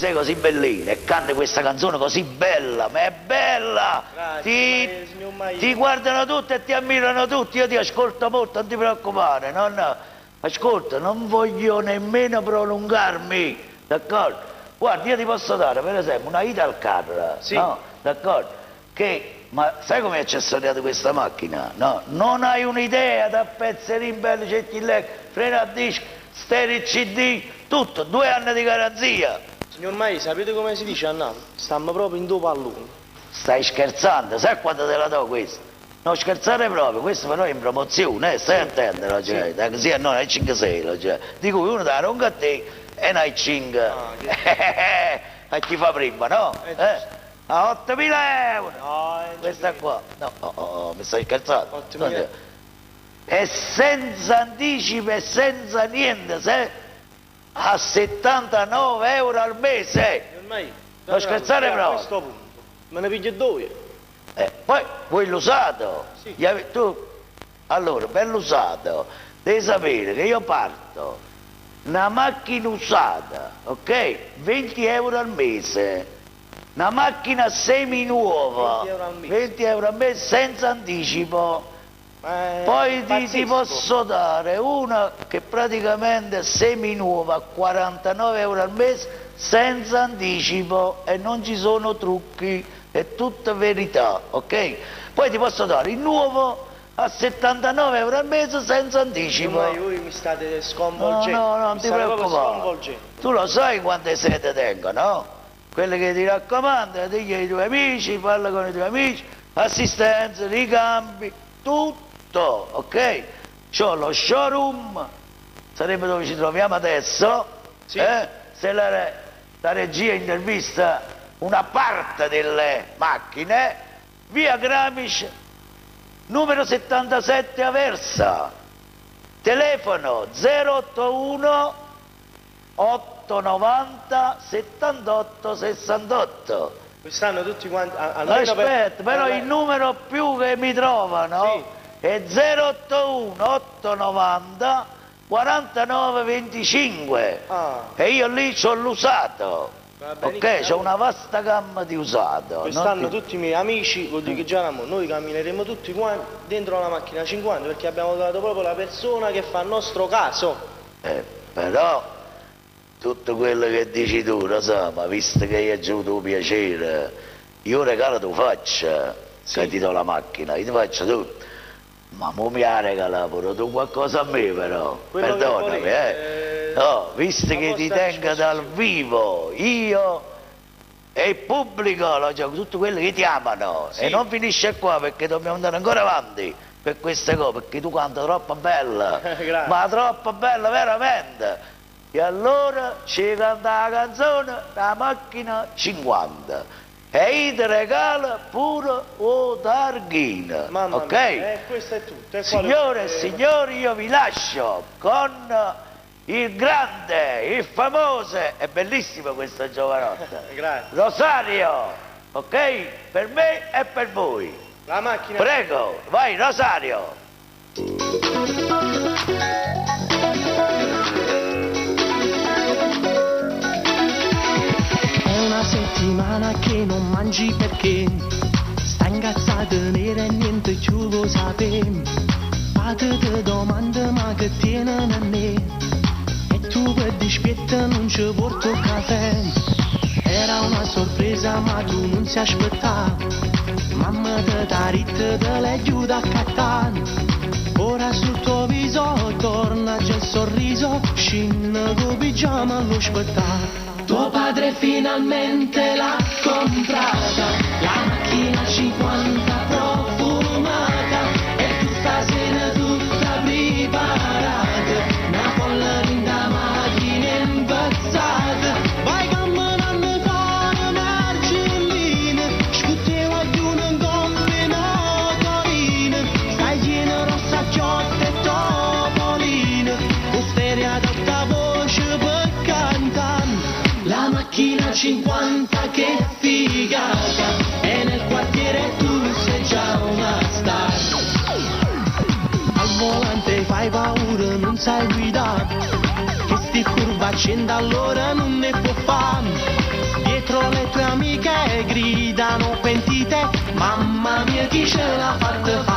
Sei così bellina e canti questa canzone così bella, ma è bella! Grazie, Ti, ma, signor Maio. ti guardano tutti e ti ammirano tutti, io ti ascolto molto, non ti preoccupare, non, ascolta, non voglio nemmeno prolungarmi, d'accordo? Guarda, io ti posso dare per esempio una Italcar, Sì. no? D'accordo? Che, ma sai come è accessoriata questa macchina? No, non hai un'idea da pezzerin belli, cerchi freno a disco, stereo CD, tutto, 2 anni di garanzia. Signor Maio, sapete come si dice a Napoli? Stiamo proprio in due palloni. Stai scherzando, sai quanto te la do questa? Non scherzare proprio, questo però è in promozione, stai attento, no, cioè, da così a noi è 5-6, cioè, di cui uno da ronca a te e ne hai 5. Ah, che- A chi fa prima, no? È giusto. A 8.000 euro! No, è Questa qua, no, oh, oh, oh, mi stai scherzando? 8.000. E senza anticipo e senza niente, se a 79 euro al mese. Signor Maio, Non scherzare A proprio. questo punto, me ne piglio due. Poi quello usato, Sì. tu, allora, per l'usato, devi sapere che io parto, una macchina usata, ok? 20 euro al mese, una macchina seminuova, 20 euro al mese. 20 euro al mese senza anticipo. Ma è Poi ti pazzesco. posso dare una che praticamente è seminuova, 49 euro al mese, senza anticipo e non ci sono trucchi, è tutta verità, ok? Poi ti posso dare il nuovo a 79 euro al mese senza anticipo. Ormai voi mi state No, sconvolgendo. no, no, non mi ti state proprio preoccupare. sconvolgendo. Tu lo sai quante sete tengo, no? Quelle che ti raccomando, digli ai tuoi amici, parla con i tuoi amici, assistenza, ricambi, tutto, ok? C'ho lo showroom, sarebbe dove ci troviamo adesso, Sì. Se la regia intervista una parte delle macchine, via Gramsci, numero 77 Aversa, telefono 081 890 78 68. Quest'anno tutti quanti, almeno per- Aspetta, però per- il numero più che mi trovano Sì. è 081 890 49 25. Ah. E io lì c'ho l'usato. Va benissimo. Ok, c'ho una vasta gamma di usato. Quest'anno Non ti- tutti i miei amici, vuol dire che già noi cammineremo tutti quanti dentro la macchina 50 perché abbiamo trovato proprio la persona che fa il nostro caso. Però tutto quello che dici tu, lo so, ma visto che io ho avuto piacere, io regalo tu faccia, Sì. che ti do la macchina, io ti faccio tutto. Ma mo mi ha regalato pure tu qualcosa a me però, Quello che perdonami, volete, No, visto a che ti vostra tengo dal disposizione. vivo, io e il pubblico, lo gioco, tutti quelli che ti amano. Sì. E non finisce qua perché dobbiamo andare ancora avanti per queste cose, perché tu canti troppo bella, Grazie. ma troppo bella veramente. E allora ci canta la canzone la macchina 50. E io ti regalo pure o targhino, Mamma ok? mia, questo è tutto. E quale- Signore e signori, io vi lascio con il grande, il famoso, è bellissimo questo giovanotto, Grazie. Rosario, ok? Per me e per voi. La macchina. Prego, vai Rosario. È una settimana che non mangi perché stai incazzata nera e niente più lo sapere. Padre ti domanda ma che tiene a me e tu per dispetto non ci porto il caffè. Era una sorpresa ma tu non si aspettava. Mamma ti dà ritto te l'hai chiusa a cattare. Ora sul tuo viso torna già il sorriso, scende con pigiama allo spettacolo. Tuo padre finalmente l'ha comprata, la macchina 50 profumata, e tu stasera tutta preparata, una folla in da macchina impazzata. Vai camminando fuori Marcellina, scutteva gli un gomme motorina, stai piena rossa ciotta e topolina, con stereo ad alta voce per cantare. La macchina 50 che figata, e nel quartiere tu sei già una star. Al volante fai paura, non sai guidare, che sti curva accenda allora non ne può fare. mia chi ce l'ha fatta fa?